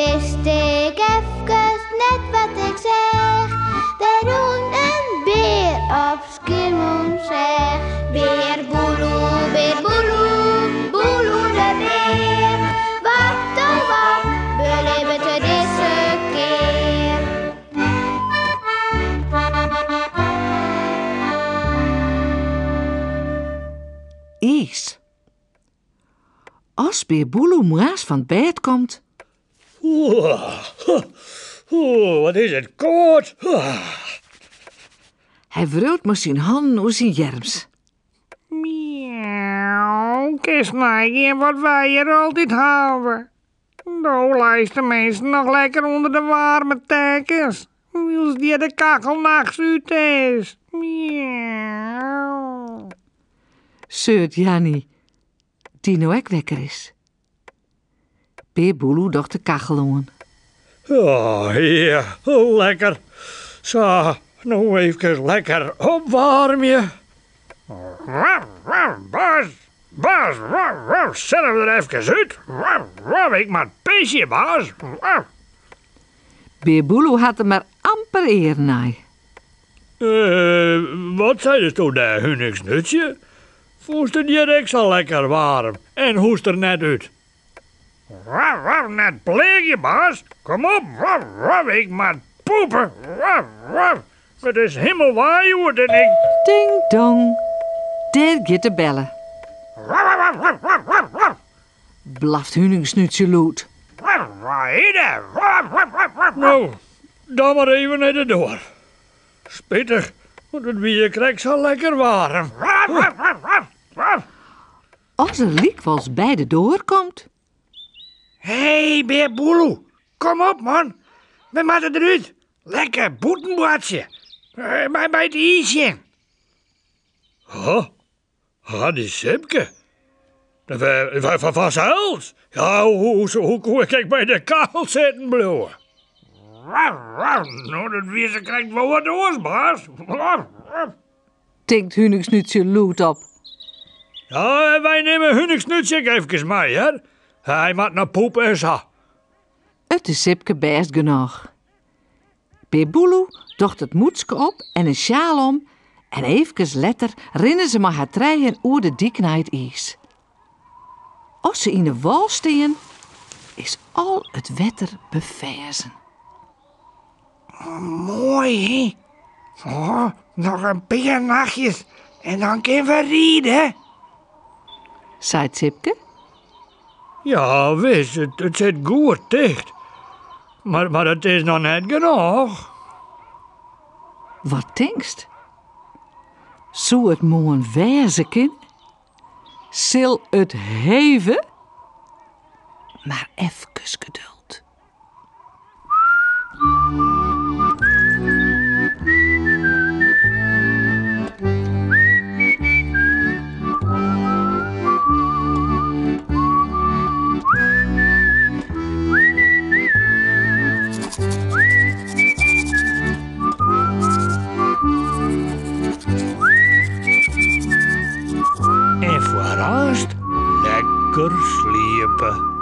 wist ik efkes net wat ik seach. Dêr rûn in bear op Skiermûntseach. Bear Boeloe, bear Boeloe, Boeloe de bear. Wat oh wat belibbet er dizze kear? Iis. As Bear Boeloe moarns fan 't bêd komt. Oeh, wat is it kâld. Hy wriuwt mei syn hannen oer syn earms. Miauw, kinst neigean wat wy hjir altyd hawwe. Do leist teminsten noch lekker ûnder de waarme tekens, wylst hjir de kachel nachts út is. Miauw. Seurt Janny, dy't no ek wekker is. Bear Boeloe docht de kachel oan. Oh, ja, lekker. Sa, no eefkes lekker opwaarmje. Baas, baas, set him der efkes út. Ik moat pisje, baas. Bear Boeloe hat der mar amper earen nei. Eh, wat seidesto dêr, Huningsnutsje? Fûnst it hjir ek sa lekker waarm en hoechst der net út? Net pleagje, baas. Kom op, ik moat poepe. It is himmelwaai hjoed en ik. Ding dong, dêr giet de belle. Blaft Huningsnutsje lûd. No, dan mar even nei de doar. Spitich, want it wie hjir krekt sa lekker waarm. As er lykwols by de doar komt. Hé, Bear Boeloe, kom op man. Wy moatte derút. Lekker bûten boartsje. By it iis sjen. Huh? Ha, dy Sipke. Fansels. Ja, hoe koe ik ek by de kachel sitten bliuwe? No, dat wie sa krekt wol wat oars, baas. Tinkt Huningsnútsje lûdop. Ja, wy nimme Huningsnútsje ek efkes mei, hear. Hy moat noch poepe en sa. It is Sipke bêst genôch. Bear Boeloe docht it mûtske op en in sjaal om en eefkes letter rinne se mei har trijen oer de dyk nei it iis. As se yn de wâl stean, is al it wetter beferzen. Moai, hè? Oh, noch in pear nachtjes en dan kinne we ride. Seit Sipke. Ja, wis, it sit goed ticht. Mar it is noch net genôch. Wat tinkst? Soe it moarn wêze kinne? Sil it heve? Mar efkes geduld. En foar aanst lekker sliepe.